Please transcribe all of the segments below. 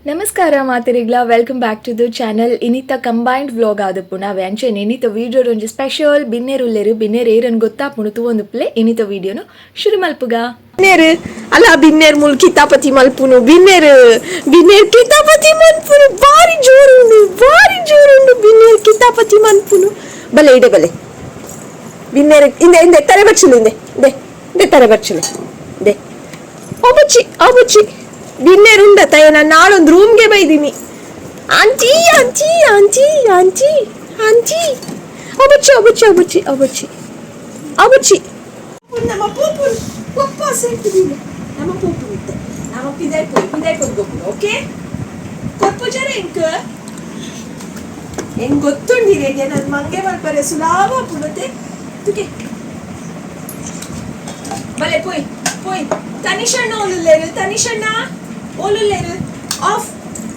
ನಮಸ್ಕಾರ ಮಾತೆರೆಗ್ಲ, welcome back to the channel. ಇನಿತ combined vlog ಆದಪುಣ ಅವೆ ಅಂಚೆನೆ ಇನಿತ ವೀಡಿಯೋ ಒಂಜಿ ಸ್ಪೆಷಲ್ ಬಿನ್ನೇರು ಉಲ್ಲೇರು. ಬಿನ್ನೇರು ಏರನ್ ಗೊತ್ತಾಪುಣು, ತೂವೊಂದುಪ್ಪುಲೆ. ಇನಿತ ವೀಡಿಯೋನು ಶುರು ಮಲ್ಪುಗ. ಬಿನ್ನೇರು ಅಲ್ಲ, ಬಿನ್ನೇರ್ ಮುಲ್ ಕಿತಾಪತಿ ಮಲ್ಪುನು. ಬಿನ್ನೇರು, ಬಿನ್ನೇರ್ ಕಿತಾಪತಿ ಮನ್ಪುನು. ಬಾರಿ ಜೋರುಂಡು, ಬಾರಿ ಜೋರುಂಡು. ಬಿನ್ನೇರ್ ಕಿತಾಪತಿ ಮನ್ಪುನು. ಬಲೆ ಇಡೆ ಬಲೆ ಬಿನ್ನೇರ್. ಇಂದೆ ಇಂದೆ ತರೆ ಬಚ್ಚಲು, ಇಂದೆ ಇಂದೆ ಇಂದೆ ತರೆ ಬಚ್ಚಲು ಇಂದೆ. ಒಬಚ್ಚಿ ಒಬಚ್ಚಿ ಬಿನ್ನೇರ್ ಉಂಡ ತಾಯ. ನಾನು ನಾಳೊಂದು ರೂಮ್ಗೆ ಬೈದೀನಿ. Aunty, aunty, aunty, aunty, aunty. ಒಬಚ್ಚಿ ಒಬಚ್ಚಿ ಒಬಚ್ಚಿ ಒಬಚ್ಚಿ ಒಬಚ್ಚಿ. ನಮ್ಮ ಪೋಪುನ್ ಪಪ್ಪ ಸೇರ್ತಿದ್ದೀನಿ. ನಮ್ಮ ಪೋಪುನ್ ಇತ್ತೆ ನಮ್ಮ ಪಿದಾಯ್ ಪೋಯ್, ಪಿದಾಯ್ ಪೋದು ಗೊಪ್ಪುನು. ಓಕೆ, ಕೊಪ್ಪು ಜರ ಎಂಕ್ ಹೆಂಗ್ ಗೊತ್ತುಂಡಿರೇಗೆ? ನನ್ನ ಮಂಗೆ ಮಲ್ಪರೆ ಸುಲಾವ ಪುನತೆ. ತುಕೆ ಬಲೆ ಪೋಯ್ ಪೋಯ್. ತನಿಷಣ್ಣ ಓಲುಲ್ಲೇರು? ತನಿಷಣ್ಣ ಓಲುಲ್ಲೇರು? Of,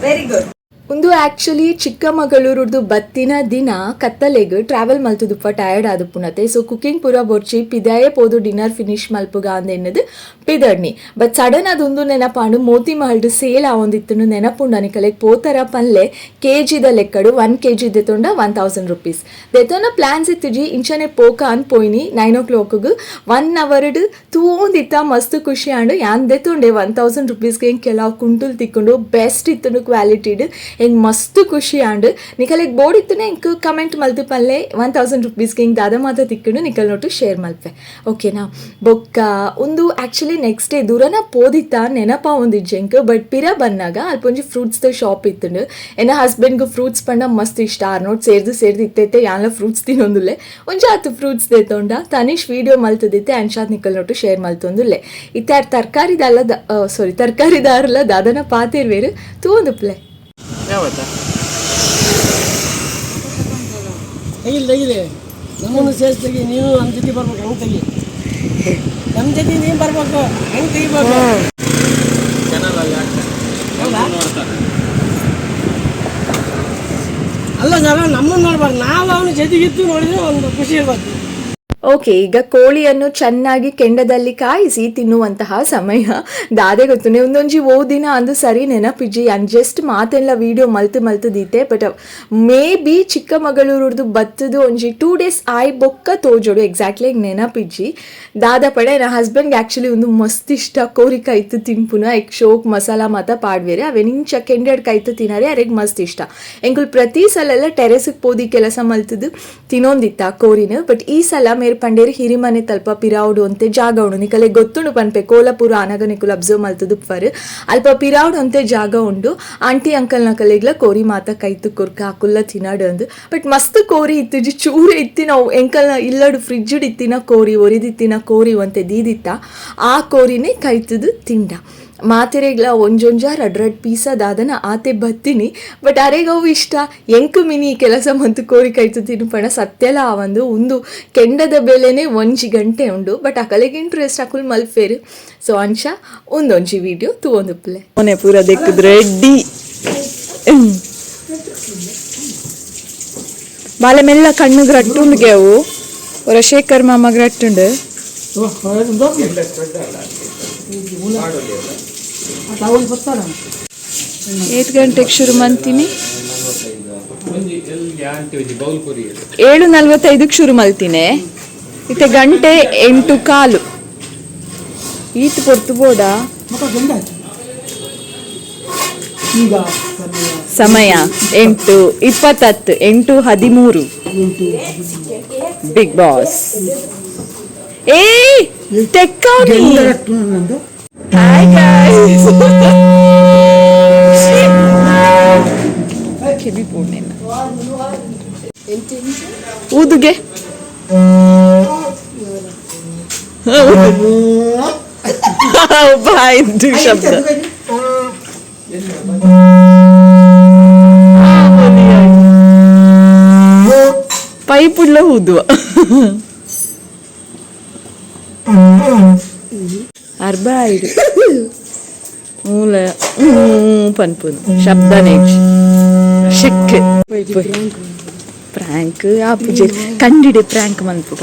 very good. ಒಂದು ಆ್ಯಕ್ಚುಲಿ ಚಿಕ್ಕಮಗಳೂರುದು ಬತ್ತಿನ ದಿನ ಕತ್ತಲೆಗ್ ಟ್ರಾವೆಲ್ ಮಲ್ತುದುಪ್ಪ, ಟಯರ್ಡ್ ಆದುಪ್ಪುನತೆ. ಸೊ ಕುಕಿಂಗ್ ಪೂರ ಬೊರ್ಚಿ, ಪಿದಾಯೇ ಪೋದು ಡಿನ್ನರ್ ಫಿನಿಶ್ ಮಲ್ಪುಗ ಅಂದೆನ್ನದು ಪಿದಡ್ನಿ. ಬಟ್ ಸಡನ್ ಅದೊಂದು ನೆನಪಾಂಡು, ಮೋತಿ ಮಹಲ್ಡ್ ಸೇಲ್ ಆವೊಂದಿತ್ತುನು ನೆನಪುಂಡು ಅನಿಕಲೆಗ್? ಪೋತರ ಪನ್ಲೆ. ಕೆಜಿದ ಲೆಕ್ಕಡು 1 ಕೆಜಿ ದೆತೊಂಡ ₹1000 ದೆತೊನ ಪ್ಲಾನ್ಸ್ ಇತ್ತಿಜಿ. ಇಂಚನೆ ಪೋಕ ಅನ್ ಪೋಯಿನಿ 9 ಓ ಕ್ಲಾಕ್ಗ್. 1 ಅವರ್ಡ್ ತೂವೊಂದಿತ್ತ, ಮಸ್ತ್ ಖುಷಿ ಆಂಡು. ಯಾನ್ ದೆತೊಂಡೆ. ₹1000ಗೆ ಎಂಕ್ ಕೆಲವು ಕುಂಟುಲ್ ತಿಕ್ಕೊಂಡು, ಬೆಸ್ಟ್ ಇತ್ತುಂಡು ಕ್ವಾಲಿಟಿಡ್. ಎಂಕ್ ಮಸ್ತ್ ಖುಷಿ ಆಂಡು. ನಿಕಲೆಗ್ ಬೋಡಿತ್ತುನೆ ಎಂಕ್ ಕಮೆಂಟ್ ಮಲ್ತು ಪಲ್ಲೆ. ₹1000ಗೆ ಎಂಕ್ ದಾದ ಮಾತ ತಿಕ್ಕೊಂಡು ನಿಕಲ್ ನೋಟು ಶೇರ್ ಮಲ್ಪೆ, ಓಕೆನಾ? ಬೊಕ್ಕ ಒಂದು ಆ್ಯಕ್ಚುಲಿ ನೆಕ್ಸ್ಟ್ ಡೇ ದೂರನ ಪೋದಿತ್ತ ನೆನಪ ಒಂದಿಜ್ಜೆ ಎಂಕ್. ಬಟ್ ಪಿರ ಬನ್ನಾಗ ಅಲ್ಪ ಒಂಜಿ ಫ್ರೂಟ್ಸ್ ಶಾಪ್ ಇತ್ತುಂಡು. ಎನ್ನ ಹಸ್ಬೆಂಡ್ಗೆ ಫ್ರೂಟ್ಸ್ ಪಂಡ ಮಸ್ತ್ ಇಷ್ಟ. ಆರ್ ನೋಟ್ ಸೇರ್ದು ಸೇರ್ದು ಇತ್ತೈತೆ ಯಾನ್ಲ ಫ್ರೂಟ್ಸ್ ತಿನ್ನೊಂದುಲ್ಲೆ. ಒಂಜಾತ್ ಫ್ರೂಟ್ಸ್ ದೇತೊಂಡ. ತನಿಷ್ ವೀಡಿಯೋ ಮಲ್ತದಿತ್ತೆ, ಅಂಚಾತ್ ನಿಕಲ್ ನೋಟು ಶೇರ್ ಮಲ್ತೊಂದುಲ್ಲೆ. ಇತ್ತೆ ಆರ್ ತರಕಾರಿದಲ್ಲ, ಸಾರಿ, ತರಕಾರಿದಾರಲ್ಲ ದಾದನ ಪಾತಿರ್ವೇರು, ತೂವೊಂದುಪ್ಲೆ. ಯಾವತ್ತ? ತೆಗಿಲಿ, ತೆಗಿಲಿ. ನಮ್ಮನ್ನು ಸೇರಿಸಿ ತೆಗಿ. ನೀನು ನಮ್ಮ ಜೊತೆ ಬರ್ಬೇಕು, ಹಂಗೆ ತೆಗಿ. ನಮ್ಮ ಜೊತೆ ನೀನು ಬರ್ಬೇಕು, ಹಂಗೆ ತೆಗಿಬೇಕು. ಚಾನಲ್ ಅಲ್ಲಿ ಹಾಕ್ತಾರೆ. ಹೌದಾ? ನೋಡ್ತಾರೆ. ಅಲ್ಲ ಜನ ನಮ್ಮನ್ನು ನೋಡ್ಬಾರ್ದು. ನಾವು ಅವನ ಜೊತೆಗಿದ್ದು ನೋಡಿದ್ರೆ ಒಂದು ಖುಷಿ ಇರ್ಬೇಕು. ಓಕೆ, ಈಗ ಕೋಳಿಯನ್ನು ಚೆನ್ನಾಗಿ ಕೆಂಡದಲ್ಲಿ ಕಾಯಿಸಿ ತಿನ್ನುವಂತಹ ಸಮಯ. ದಾದೆ ಗೊತ್ತು ಒಂದೊಂಜಿ ಓ ದಿನ ಅಂದು ಸರಿ ನೆನಪಿಜ್ಜಿ. ಅನ್ ಜಸ್ಟ್ ಮಾತೆಲ್ಲ ವೀಡಿಯೋ ಮಲ್ತು ಮಲ್ತು ದೀತೆ. ಬಟ್ ಮೇ ಬಿ ಚಿಕ್ಕಮಗಳೂರುದು ಬತ್ತದು ಒಂಜಿ 2 ಡೇಸ್ ಆಯ್ ಬೊಕ್ಕ ತೋಜೋಡು. ಎಕ್ಸಾಕ್ಟ್ಲಿ ನೆನಪಿಜ್ಜಿ. ದಾದ ಪಡೆ, ನನ್ನ ಹಸ್ಬೆಂಡ್ಗೆ ಆ್ಯಕ್ಚುಲಿ ಒಂದು ಮಸ್ತ್ ಇಷ್ಟ ಕೋರಿ ಕಾಯ್ತು ತಿನ್ಪುನ. ಎಕ್ ಶೋಕ್ ಮಸಾಲ ಮಾತ ಪಾಡ್ವೇರೆ, ಅವೇನ್ ಇಂಚ ಕೆಂಡೆಡ್ ಕಾಯ್ತು ತಿನ್ನರೆ ಅರೆಗ್ ಮಸ್ತ್ ಇಷ್ಟ. ಎಂಕುಲ್ ಪ್ರತಿ ಸಲ ಎಲ್ಲ ಟೆರೆಸ್ಗೆ ಪೋದಿ ಕೆಲಸ ಮಲ್ತದು ತಿನ್ನೊಂದಿತ್ತ ಕೋರಿನ. ಬಟ್ ಈ ಸಲ ಮೇರ್ ಪಂಡೇರು ಹಿರಿಮನೆ ತಲ್ಪ ಪಿರಾವುಡು ಅಂತೆ ಜಾಗ ಉಂಡು. ನಿಕಲೆ ಗೊತ್ತುಂಡು ಪನ್ಪೆ, ಕೋಲಪುರ ಆನಗ ನಿಕುಲು ಅಬ್ಸರ್ವ್ ಮಲ್ತದು ಪರ್. ಅಲ್ಪ ಪಿರಾವುಡು ಅಂತೆ ಜಾಗ ಉಂಡು. ಆಂಟಿ ಅಂಕಲ್ ನಕಲೆಗ್ಲ ಕೋರಿ ಮಾತ ಕೈತು ಕೊರ್ಕ, ಅಕುಲ್ಲ ತಿನ್ನಡು ಅಂದು. ಬಟ್ ಮಸ್ತ್ ಕೋರಿ ಇತ್ತಿಜಿ, ಚೂರು ಇತ್ತಿ. ನಾವು ಎಂಕಲ್ನ ಇಲ್ಲಡು ಫ್ರಿಡ್ಜ್ ಇತ್ತಿನ ಕೋರಿ, ಒರಿದಿತ್ತಿನ ಕೋರಿ ಒಂತೆ ದೀದಿತ್ತ. ಆ ಕೋರಿನೇ ಕೈತದು ತಿಂಡ. ಮಾತೆರೆಗ್ಲ ಒಂಜೊಂಜ ರಡ್ ರಡ್ ಪೀಸ ದಾದನ ಆತೆ ಬತ್ತೀನಿ. ಬಟ್ ಅರೆಗ್ ಅವು ಇಷ್ಟ. ಎಂಕ್ ಮಿನಿ ಕೆಲಸ ಮಂತು ಕೋರಿ ಕೈತು ತಿನ್ಪಣ ಸತ್ಯಲ ಆವಂದು. ಒಂದು ಕೆಂಡದ ಬೆಲೆನೇ 1 ಗಂಟೆ ಉಂಡು. ಬಟ್ ಅಕಲೆಗ್ ಇಂಟ್ರೆಸ್ಟ್, ಅಕುಲ್ ಮಲ್ಫೇರು. ಸೊ ಅಂಚ ಒಂದೊಂಜಿ ವಿಡಿಯೋ ತೂವೊಂದುಪ್ಪಲೆ. ಮನೆ ಪೂರ ದೆಕ್ಕದ್ ರೆಡ್ಡಿ. ಬಾಲೆ ಮೆಲ್ಲ ಕಣ್ಣು ರಟ್ಟುಂಡು ಗೆವು. ಒರ ಶೇಖರ್ ಮಾಮಗ್ ರಟ್ಟುಂಡು. 8 ಗಂಟೆಗೆ ಶುರು ಮಂತೀನಿ. ಒಂಜಿ ಎಲ್ಲಿ ಆಂಟಿ ಒಂಜಿ ಬೌಲ್ ಕೊರಿ. 7:45ಕ್ಕೆ ಶುರು ಮಲ್ತೀನಿ. ಇತ್ತೆ ಗಂಟೆ 8:15. ಈತ್ ಪೊರ್ತು ಬೋಡ. ಈಗ ಸಮಯ 8:20, 8:13. ಬಿಗ್ ಬಾಸ್ ಏ ತೆಕ್ಕ. Hi guys. ಕಿವಿ ಪೂರ್ಣೇನ ಊದುಗೆ. ಬಾಯ್ದು ಶಬ್ದ. ಪೈಪ್ ಉಳ್ಳ ಊದುವ. ಅರ್ಬ ಆಯ್ಡು ಮೂಲ ಪನ್ಪುನು ಶಬ್ದನೇ ಶೆಕ್. ಪ್ರಾಂಕ್ ಆಪುಜೆ, ಕಂಡಿಡೆ ಪ್ರಾಂಕ್ ಮನ್ಪುಗ.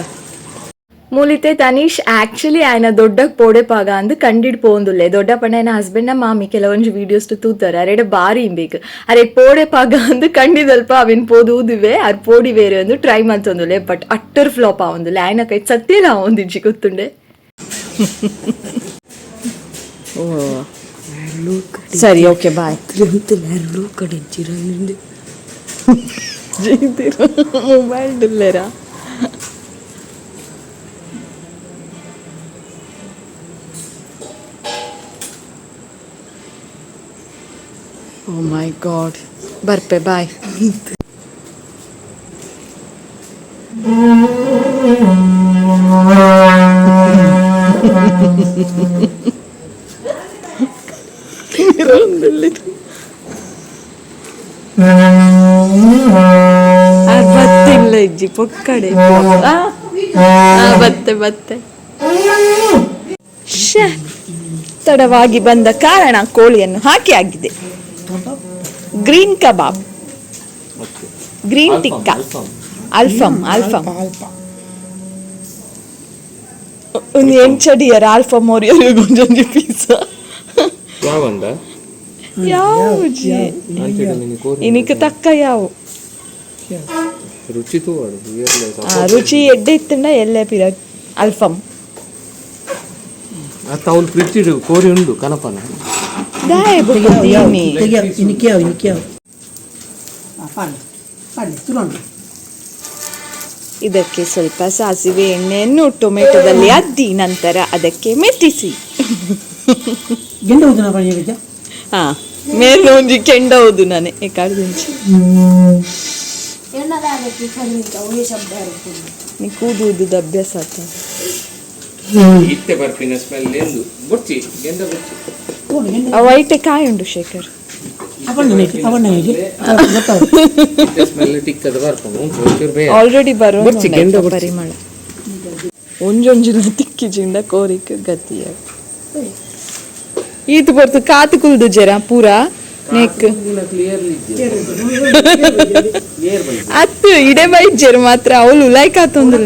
ಮೂಲಿತೆ ತನೀಶ್ ಆಕ್ಚುಲಿ ಆಯ್ನ ದೊಡ್ಡ ಪೋಡೆ ಪಾಗ ಅಂದ್ ಕಂಡಿಡ್ ಪೋಂದುಲ್ಲೆ. ದೊಡ್ಡ ಪಂಡ ಆಯ್ನ ಹಸ್ಬೆಂಡ್ ಮಾಮಿ ಕೆಲವೊಂಜಿ ವೀಡಿಯೋಸ್ ತೂತಾರೆ ಅರೆಡ ಬಾರಿ ಇಂಬೇಕು ಅರೆ ಪೋಡೆ ಪಾಗ ಅಂದ್ ಕಂಡಿದಲ್ಪ ಅವಿನ್ ಪೋದು ಊದುವೆ ಅರ್ ಪೋಡಿ ಬೇರೆ ಅಂದು ಟ್ರೈ ಮಂತೊಂದುಲ್ಲೆ. But utter flap ಆವೊಂದುಲ್ಲೆ ಆಯ್ನ ಕೈ ಸತ್ಯಲ ಆವೊಂದಿಜ್ಜಿ ಗೊತ್ತುಂಡೆ. ಸರಿ, ಓಕೆ, ಬಾಯ್. ಮೊಬೈಲ್ ಡುಲ್ಲೆರಾ? ಓ ಮೈ ಗಾಡ್, ಬರ್ಪೆ, ಬಾಯ್. ಬತ್ತಿಲ್ಲ ಇಜ್ಜಿ ಪೊಕ್ಕಡೆ. ಬತ್ತೆ ಬತ್ತೆ. ಶ್ಯೆ, ತಡವಾಗಿ ಬಂದ ಕಾರಣ ಕೋಳಿಯನ್ನು ಹಾಕಿ ಆಗಿದೆ. Green kebab, green tikka, ಅಲ್ಫಮ್ ಅಲ್ಫಮ್. ಒಂದು ಎಂಚಡಿಯರ್ ಆಲ್ಫಮ್ ಒಂಜೊಂಜಿ ಪೀಸ. ಯಾವಂದ? ಯಾವುಜಿ. ಇನಿಕ್ ತಕ್ಕ ಯಾವು. ರುಚಿ ತೂವಡು. ರುಚಿ ಎಡ್ಡೆ ಇತ್ತಂಡ ಎಲ್ಲೆ ಪಿರ ಅಲ್ಫಮ್. ಅತ್ತ ಅವ್ನು ಫ್ರಿಜ್ ಇಡು ಕೋರಿ ಉಂಡು ಕನಪನ. ದಾಯೆ ಬೊಕ್ಕ ದೀನಿ? ಇನಿಕ್ಯಾವ ಇನಿಕ್ಯಾವ ಪಾಡ್ಲೆ ಪಾಡ್ಲೆ ತುರೋಣ. ಇದಕ್ಕೆ ಸ್ವಲ್ಪ ಸಾಸಿವೆ ಎಣ್ಣೆಯನ್ನು ಟೊಮೆಟೊದಲ್ಲಿ ಅದ್ದಿ ನಂತರ ಅದಕ್ಕೆ ಮೆತ್ತಿಸಿ. ಗೆಂಡ ಊದನ ಪಣಿ. ಹಾ, ಮೇಲೆ ಒಂಜಿ ಕೆಂಡ ಹೌದು ನಾನೇ ಕಾಡ್ದುಂಚಿ ನೀ ಕೂದು ಊದುದ ಅಭ್ಯಾಸ ಆತ. ಇತ್ತೆ ಬರ್ಪಿನ ಸ್ಮೆಲ್ ಎಂದು ಬೊಚ್ಚಿ ಗೆಂಡ ಬೊಚ್ಚಿ. ಆ ವೈಟ್ ಕಾಯಿ ಉಂಡು ಶೇಖರ್. ಅವಣ್ಣ ಅವಣ್ಣ ಗೊತ್ತಾವ. ಇತ್ತೆ ಸ್ಮೆಲ್ ಟಿಕ್ಕದ ಬರ್ಪುಂಡು ಉಂಟು ಒಂಚೂರು ಬೇರೆ. ಆಲ್ರೆಡಿ ಬರೋ ಬೊರ್ಚಿ, ಗೆಂಡ ಬೊರ್ಚಿ. ಪರಿಮಳ ಒಂಜೊಂಜಿನ ತಿಕ್ಕಿ ಜಿಂಡ ಕೋರಿಕ್ ಗತಿಯ ಈತು ಬರ್ತು ಕಾತು ಕುಲ್ದು ಜರ ಪೂರ ನೆಕ್. ಅತ್ತು ಇಡೆ ಬೈಜರ್ ಮಾತ್ರ ಅವಳು ಲೈಕ್ ಆತೊಂದು.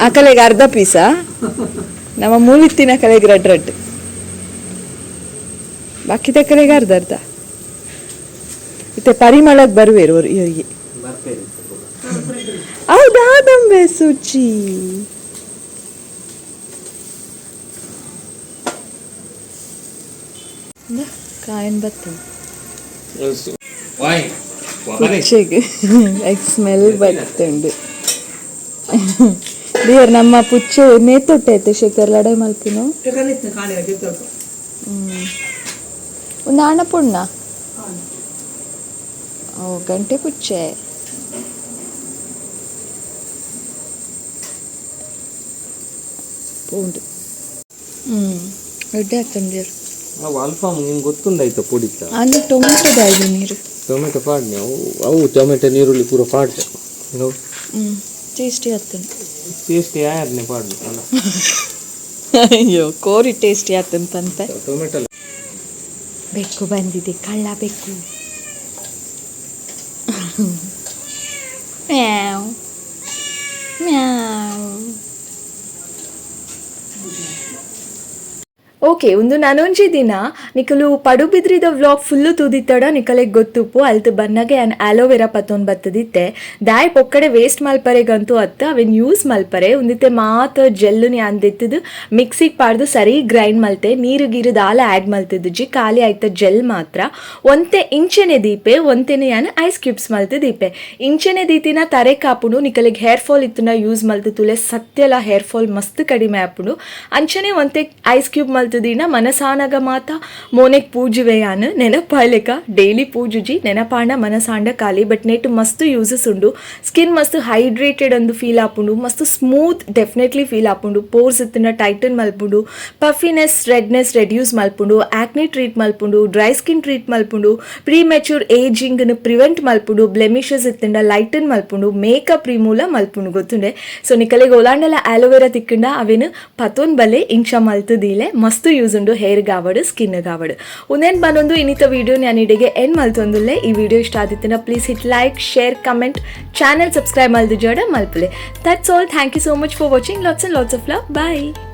ಆ ಕಲೆಗೆ ಅರ್ಧ ಪೀಸ, ನಮ್ಮ ಮೂಲಿತ್ತಿನ ಕಲೆಗೆ ರಡ್ ರಡ್, ಬಾಕಿದ ಕಲೆಗೆ ಅರ್ಧ ಅರ್ಧ. ಇತ್ತೆ ಪರಿಮಳಕ್ಕೆ ಬರುವೇರು ಇವರಿಗೆ. ಹೌದಾ? ದಂಬೆ ಸುಚಿ. ಕಾಯನ್ ಬತ್ತ. ವಾಯ್. ಪುಚ್ಚೆಗೆ ಸ್ಮೆಲ್ ಬತ್ತುಂಡು ಡಿಯರ್. ನಮ್ಮ ಪುಚ್ಚೆ ನೇತೊಟ್ಟೆ ಐತೆ ಶೇಖರ್ ಲಡೈ ಮಲ್ಪಿನು. ಒಂದು ಆಣ ಪುಣ್ಣ. ಓ ಗಂಟೆ ಪುಚ್ಚೆ. ಪೂಂಡು ಎಡ್ಡೆ ಆಗ್ತಂದಿರು. ಅವು ಅಲ್ಫಾಮ್ ನಿಂಗೆ ಗೊತ್ತುಂಡಾಯ್ತ ಪೊಡಿತ? ಅಲ್ಲಿ ಟೊಮೆಟೊದ ಇದು ನೀರು. ಟೊಮೆಟೊ ಪಾಡ್ನೆ ಅವು ಅವು ಟೊಮೆಟೊ ನೀರುಳ್ಳಿ ಪೂರ ಪಾಡ್ದೆ. ಟೇಸ್ಟಿ ಆಗ್ತದೆ. ಟೇಸ್ಟಿ ಆಯರ್ನೆ ಪಾಡ್ನೆ ಅಲ್ಲ. ಅಯ್ಯೋ, ಕೋರಿ ಟೇಸ್ಟಿ ಆಗ್ತಂತಂತೆ. ಟೊಮೆಟೊ. ಬೆಕ್ಕು ಬಂದಿದೆ, ಕಳ್ಳ ಬೆಕ್ಕು. ಮ್ಯಾವ್ ಮ್ಯಾವ್. ಓಕೆ, ಒಂದು ನಾನೊಂಜಿ ದಿನ ನಿಕಲು ಪಡುಬಿದ್ರಿದ ವ್ಲಾಗ್ ಫುಲ್ಲು ತೂದಿತ್ತಡ ನಿಕಲೆಗ್ ಗೊತ್ತುಪ್ಪು. ಅಲ್ತು ಬನ್ನಗೆ an aloe vera ಪತ್ತೊಂದು ಬತ್ತದಿತ್ತೆ. ದಾಯ್ ಪೊಕ್ಕಡೆ ವೇಸ್ಟ್ ಮಲ್ಪರೆಗಂತೂ ಅತ್ತ ಅವೆನ್ ಯೂಸ್ ಮಲ್ಪರೆ. ಉಂದಿತ್ತೆ ಮಾತ ಜೆಲ್ಲುನಿ ಅಂದೆತ್ತದು ಮಿಕ್ಸಿಗೆ ಪಾಡ್ದು ಸರಿ ಗ್ರೈಂಡ್ ಮಲ್ತೆ. ನೀರು ಗೀರು ದಾಲ ಆ್ಯಡ್ ಮಲ್ತಿದ್ದುಜಿ, ಖಾಲಿ ಆಯ್ತ ಜೆಲ್ ಮಾತ್ರ. ಒಂತೆ ಇಂಚೆನೆ ದೀಪೆ, ಒಂತೆನೆ ಯಾನ್ ಐಸ್ ಕ್ಯೂಬ್ಸ್ ಮಲ್ತು ದೀಪೆ. ಇಂಚೆನೆ ದೀತಿನ ತರೆ ಕಾಪುಂಡು. ನಿಕಲೆಗ್ ಹೇರ್ ಫಾಲ್ ಇತ್ತುನ ಯೂಸ್ ಮಲ್ತು ತುಲೆ, ಸತ್ಯಲ ಹೇರ್ ಫಾಲ್ ಮಸ್ತ್ ಕಡಿಮೆ ಆಪುಂಡು. ಅಂಚನೆ ಒಂತೆ ಐಸ್ ಕ್ಯೂಬ್ ಮಲ್ತದಿನ ಮನಸಾನಗ ಮಾತ ಮೋನೆಗ್ ಪೂಜುವೆ ಯಾನ್. ನೆನಪಾಯ್ಲೆಕ ಡೈಲಿ ಪೂಜುಜಿ, ನೆನಪಾಂಡ ಮನಸಾಂಡ ಖಾಲಿ. ಬಟ್ ನೆಟ್ ಮಸ್ತ್ ಯೂಸಸ್ ಉಂಡು. ಸ್ಕಿನ್ ಮಸ್ತ್ ಹೈಡ್ರೇಟೆಡ್ ಅಂದು ಫೀಲ್ ಆಪುಂಡು, ಮಸ್ತ್ smooth definitely feel ಆಪುಂಡು. ಪೋರ್ಸ್ ಇತ್ತಿನ ಟೈಟನ್ ಮಲ್ಪುಂಡು, puffiness redness reduce ಮಲ್ಪುಂಡು, ಆಕ್ನೆ treat ಮಲ್ಪುಂಡು, dry skin treat ಮಲ್ಪುಂಡು, pre mature ageing prevent ಮಲ್ಪುಂಡು, ಬ್ಲೆಮಿಷಸ್ ಇತ್ತಿಂಡ ಲೈಟನ್ ಮಲ್ಪುಂಡು, ಮೇಕಪ್ ರಿಮೂಲ ಮಲ್ಪುಂಡು ಗೊತ್ತುಂಡೆ. ಸೊ ನಿಕಲೆಗ್ ಒಲಾಂಡಲ ಆಲೋವೆರಾ ತಿಕ್ಕಂಡ ಅವೆನ್ ಪತೊನ್ ಬಲೆ ಇಂಚ ಮಲ್ತದೀಲೆ, ಮಸ್ತ್ ಯೂಸ್ ಉಂಡು ಹೇರ್ ಗಾವಡ್ ಸ್ಕಿನ್. ಆವಡ್. ಉಂದೆನ್ ಪನೊಂದು ಇನಿತ ವಿಡಿಯೋ ಯಾನ್ ಇಡೆಗೆ ಎಂಡ್ ಮಲ್ತೊಂದುಲ್ಲೆ. ಈ ವಿಡಿಯೋ ಇಷ್ಟ ಆದಿತ್ತಿನ please hit like, share, comment, channel subscribe ಮಲ್ದಿಜಾಡ ಮಲ್ಪುಲೆ. That's all. Thank you so much for watching. Lots and lots of love. Bye.